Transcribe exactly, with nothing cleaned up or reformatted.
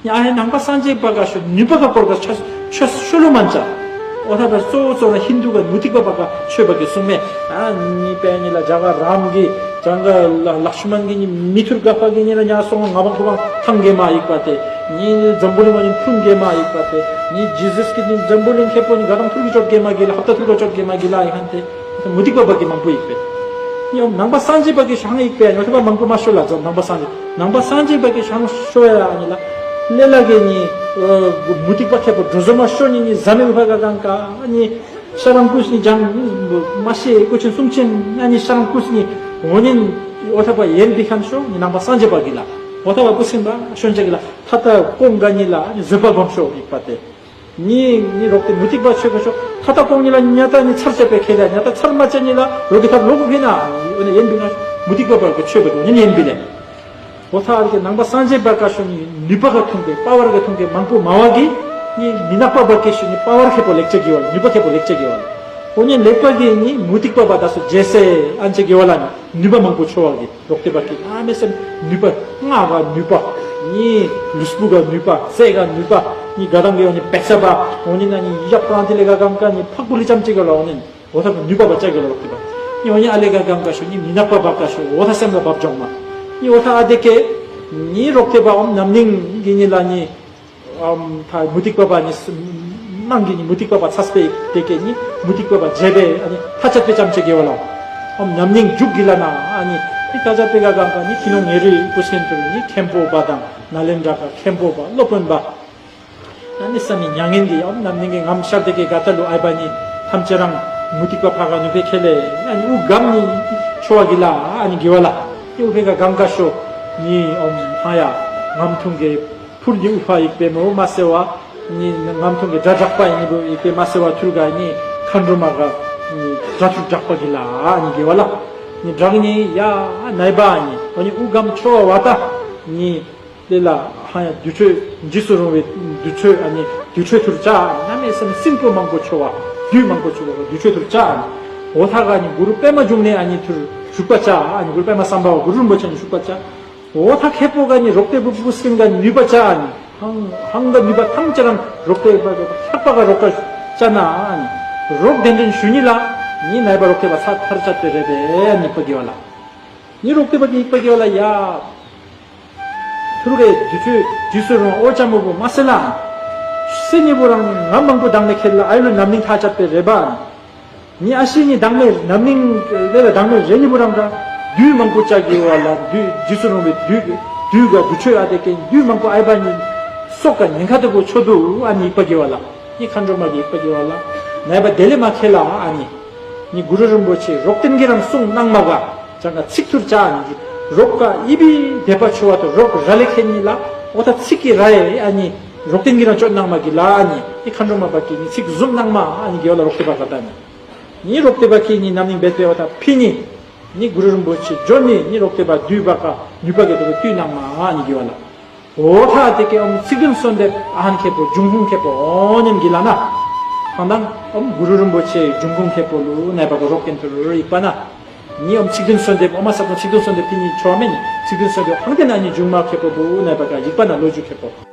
ཨ་ཧེ་ནང་པ་སངས་རྒྱས་པ་ག་ཤོ་ནུས་པ་ག་སྐོར་ག་ཆ་ཆ་ཤོ་ལོ་མན་ཅ། འོ་ཐ་པ་གཙོ་བོ་གཙོ་ན་ཧིན་དུ་ག་མུ་ཏིག་པ་པ་ག་ཆོས་པ་གི་གསུང་མེ། ཨ་ནི་པའི་ནི་ལ་རྒྱ་ག་རམ་གི་ཅང་ག་ལ་ལག་ཤུ་མན་གི་ནི་མི་ཐུར་ག་པ་གི་ནི་ལ་ཉ་སོང་ང་བང་ཁུ་བང་ཐང་གེ་མ་ཡིག་པ་ཏེ། ནི་འཛམ་བུ་གླིང་བ་ནི་ཕུན་གེ་མ་ཡིག་པ་ཏེ། ནི་ཇི་ཟིས་གི་ནི་འཛམ་བུ་གླིང་ཁེ་པོ་ནི་ག་དང་ཐུར་གི་ཅོག་གེ་མ་གི་ལ་ཧབ་ཏ་ཐུར་ག་ཅོག་གེ་མ་གི་ལ་ཡི་ཧན་ཏེ། མུ་ཏིག་པ་པ་གི་མང་པོ་ཡིག་པེ། ནི་ནང་པ་སངས་རྒྱས་པ་གི་ཤང་ཡིག་པེ་ཡོ་ཐ་པ་མང་པོ་མ་ཤོ་ལ་ཛོ་ནང་པ་སངས་རྒྱས། ནང་པ་སངས་རྒྱས་པ་གི་ཤང་ཤོ་ཡ་ཨ་ནི་ལ། ལེ་ལ་གི་ནི་མུ་ཏིག་པ་ཁེ་པོ་འགྲོ་བཟོ་མ་ཤོ་ནི་ནི་ཟ་མེ་བུ་ཕ་ག་གང་ག་ནི་ཤ་རང་ཀུས་ནི་ཇང་མ་ཤེ་ཀུ་ཆེན་སུམ་ཆེན་ཨ་ནི་ཤ་རང་ཀུས་ནི་འོ་ནི་འོ་ཐ་པ་ཡན་པི་ཁན་ཤོ་ནི་ནང་པ་སངས་རྒྱས་པ་གི་ལ། འོ་ཐ་པ་ཀུ་སིན་པ་ཤོན་ཅ་གི་ལ་ཐ་ཐ་ཀོང་ག་ནི་ལ་ནི་བཟོད་པ་སྒོམ་ཤོ་ཡིག་པ་ཏེ། ནི་ནི་རོག་ཏེ་མུ་ཏིག་པ་ཆོས་ག་ཤོ་ཐ་ཐ་ཀོང་ནི་ལ་ཉ་ཏ་ནི་ཚར་ཆ་པེ་ཁེ་ལ་ཉ་ཏ་ཚར་མ་ཆ་ནི་ལ་རོག་གི་ཐབ་ལོག་གི་ཕི་ན་འོ་ནི་ཡན་པི་ན་མུ་ཏིག་པ་པ་གི་ཆོས་ག་ཏོ་ནི་ཡན་པི་ལེ། འོ་ཐ་ཨ་རི་གི་ནང་པ་སངས་རྒྱས་པ་ག་ཤོ་ནི་ནུས་པ་ག་ཐུང་གི་པ་ཝར་ག་ཐུང་གི་མང་པོ་མ་བ་གི་ནི་མི་ནག་པ་པ་གི་ཤོ་ནི་པ་ཝར་ཁེ་པོ་ལེགས་ཆ་གི་བ་ལ་ནུས་པ་ཁེ་པོ་ལེགས་ཆ་གི་བ་ལ། འོ་ནི་ལེགས་པ་གི་ནི་མུ་ཏིག་པ་པ་ད་སོ་རྗེ་སེ་ཨན་ཆ་གི་བ་ལ་ནི་ནུས་པ་མང་པོ་ཆོ་བ་གི། རོག་ཏེ་པ་ཀི་ཨ་མེ་སེམས་ནུས་པ། ང་ག་ནུས་པ། ནི་ལུས་པོ་ག་ནུས་པ། སེ་ག་ནུས་པ། ནི་ག་དང་གི་འོ་ནི་པེ་ས་པ། འོ་ནི་ན་ནི་ཡབ་པྲང་ཏི་ལེ་ག་གམ་ཀ་ནི་ཕག་པུ་ལི་ཅམ་ཅིག་ག་ལ་འོ་ནི་འོ་ཐ་པ་ནུས་པ་པ་ཅག་གི་ལ་རོག་ཏེ་པ། ནི་འོ་ནི་ཨ་ལེ་ག་གམ་ཀ་ཤོ་ནི་མི་ནག་པ་པ་ཀ་ཤོ་འོ་ཐ་སེམས་ལ་བབ་ཇོང་མ། ནི་འོ་ཐ་ཨ་དེ་ཀེ་ནི་རོག་ཏེ་པ་འོ་ནམ་ནིང་གི་ནི་ལ་ནི། ཨམ་ཐ་མུ་ཏིག་པ་པ་ནི་སུ་ནང་གི་ནི་མུ་ཏིག་པ་པ་ཚས་པེ་དེ་ཀེ་ནི་མུ་ཏིག་པ་པ་རྗེ་པེ་ཨ་ནི་ཐ་ཆད་པེ་ཅམ་ཆེ་གེ་བ་ལ། ཨམ་ཉམ་ཉིང་འཇུག་གི་ལ་ན་ཨ་ནི་ནི་ཐ་ཆད་པེ་ག་གམ་པ་ནི་ཁི་ནོ་ངེ་རི་པུ་སེན་ཏུ་ནི་མཁན་པོ་པ་དང་ནཱ་ལེནྡྲ་ག་མཁན་པོ་པ་སློབ་དཔོན་པ། ཨ་ནི་ས་མི་མྱ་ངན་གི་ཨམ་ནམ་ནིང་གི་ངམ་ཤར་དེ་ཀེ་ག་ཏ་ལུ་ཨའི་པ་ནི་ཐམས་ཅད་རང་མུ་ཏིག་པ་ཕ་ག་ནུ་པེ་ཁེ་ལེ་ཨ་ནི་ཨུ་གམ་ནི་ཆོ་བ་གི་ལ་ཨ་ནི་གི་བ་ལ། ནི་ཨུ་པེ་ག་གམ་ཀ་ཤོ་ནི་ཨམ་ཧ་ཡ་ངམ་ཐུང་གི་ཕུར་ནི་ཨུ་ཕ་ཡིག་པེ་མོ་མ་སེ་བ། ནི་ངམ་ཐུང་གི་དགྲ་དྲག་པ་ཡིན་ནི་བུ་ཡིག་པེ་མ་སེ་བ་ཐུར་ག་ནི་མཁའ་འགྲོ་མ་ག་ནི་དགྲ་ཐུར་དྲག་པ་གི་ལ་ཨ་ནི་གི་བ་ལ། ནི་དྲག་ནི་ཡ་ནའི་བ་ནི་འོ་ནི་ཨུ་གམ་ཆོ་བ་བ་ཏ་ནི་ལེ་ལ་ཧ་ཡ་དུར་ཁྲོད་འཇིགས་སུ་རུང་བའི་དུར་ཁྲོད་ཨ་ནི་དུར་ཁྲོད་ཐུར་ཅག་ན་མེ་སེམས་སིང་པོ་མང་པོ་ཆོ་བ་བདུད་མང་པོ་ཆོ་བ་དུར་ཁྲོད་ཐུར་ཅག་ཨ་ནི་འོ་ཐ་ག་ནི་གུ་རུ་པད་མ་འབྱུང་གནས་ཨ་ནི་ཐུར་བཞུགས་པ་ཅག་ཨ་ནི་གུ་རུ་པད་མ་སམ་བྷ་བ་གུ་རུ་རིན་པོ་ཆེ་ནི་བཞུགས་པ་ཅག་འོ་ཐ་ཁེ་པོ་ག་ནི་རོག་ཏེ་བུ་བུ་སིང་ག་ནུས་པ་ཅག་ཨ་ནི་ཧང་ཧང་ག་ནུས་པ་ཐམས་ཅད་རང་རོག་ཏེ་བ་ལྷག་པ་ག་རོག་ཏེ་ཅ་ན་ཨ་ནི་རོག་དེ་འདྲེན་ཞུ་ནི་ལ་ནི་ནའི་བ་རོག་ཏེ་བ་ས་ཐར་ཅད་པེ་རེ་བེ་ཨ་ནི་པ་གི་བ་ལ། ནི་རོག་ཏེ་བ་གི་ཡིག་པ་གི་བ་ལ་ཡ། ཐུར་གེ་དུར་ཁྲོད་འཇིགས་སུ་རུང་ཨོ་ཅ་མོ་བུ་མ་སེ་ལ། སེ་ནི་བུ་རང་ནི་ང་མང་པོ་དང་ནི་ཁེ་ལ་ཨའི་ལུ་ནམ་ནིང་ཐ་ཅད་པེ་རེ་བ། ནི་ཨ་ཤི་ནི་དང་མེ་ནམ་ནིང་ལེ་ལ་དང་མེ་རེ་ནི་བུ་རང་ག་བདུད་མང་པོ་ཅག་གི་བ་ལ་བདུད་འཇིགས་སུ་རུང་བའི་བདུད་བདུད་ག་དུར་ཁྲོད་ཨ་དེ་ཀེ་བདུད་མང་པོ་ཨའི་བ་ནི་སོག་ག་ཉེན་ཁ་དུ་བུ་ཆོ་དུ་ཨ་ནི་ཡིག་པ་གི་བ་ལ། ནི་མཁའ་འགྲོ་མ་གི་ཡིག་པ་གི་བ་ལ། ནའི་བ་དེ་ལེ་མ་ཁེ་ལ་ཨ་ནི། ནི་གུ་རུ་རིན་པོ་ཆེ་རོག་ཏེན་གི་རང་གསུང་གནང་མ་ག་ཅང་ག་ཚིག་ཐུར་ཅག་ཨ་ནི་གི་རོག་ག་ཨི་བི་དེ་པ་ཆོ་བ་དུ་རོག་ར་ལེ་ཁེ་ནི་ལ་འོ་ཐ་ཚིག་གི་ར་ཡེ་ཨ་ནི་རོག་ཏེན་གི་རང་ཅོ་གནང་མ་གི་ལ་ཨ་ནི་ནི་མཁའ་འགྲོ་མ་པ་གི་ནི་ཚིག་ཟུམ་གནང་མ་ཨ་ནི་གི་བ་ལ་རོག་ཏེ་པ་ག་ད་ནི། ནི་རོག་ཏེ་པ་གི་ནི་ནམ་ནིང་བེད་པེ་འོ་ཐ་ཕི་ནི། ནི་གུ་རུ་རིན་པོ་ཆེ་འཇོ་ནི་ནི་རོག་ཏེ་པ་བདུད་པ་ག་ནུས་པ་གི་དུ་བཏུས་གནང་མ་ཨ་ནི་གི་བ་ལ། འོ་ཐ་དེ་ཀའི་ཨོམ་ཚིག་བདུན་གསོལ་འདེབས་ཨ་ཧན་ཁེ་པོ་འབྱུང་ཁུངས་ཁེ་པོ་ཨོ་ཉམས་ཀྱི་ལ་ན། ཧང་དང་ཨོམ་གུ་རུ་རིན་པོ་ཆེ་འབྱུང་ཁུངས་ཁེ་པོ་ལུ་ནའི་བ་ག་རོག་ཀེན་ཐུར་ཡིག་པ་ན། ནི་ཨོམ་ཚིག་བདུན་གསོལ་འདེབས་ཨོ་མ་ས་ཀོ་ཚིག་བདུན་གསོལ་འདེབས་ཕི་ནི་ཆོ་མེ་ནི་ཚིག་བདུན་གསོལ་འདེབས་ཧང་དེ་ན་ནི་འབྱུང་མ་ཁེ་པོ་བུ་ནའི་བ་ག་ཡིག་པ་ན་ལོ་རྒྱུས་ཁེ་པོ།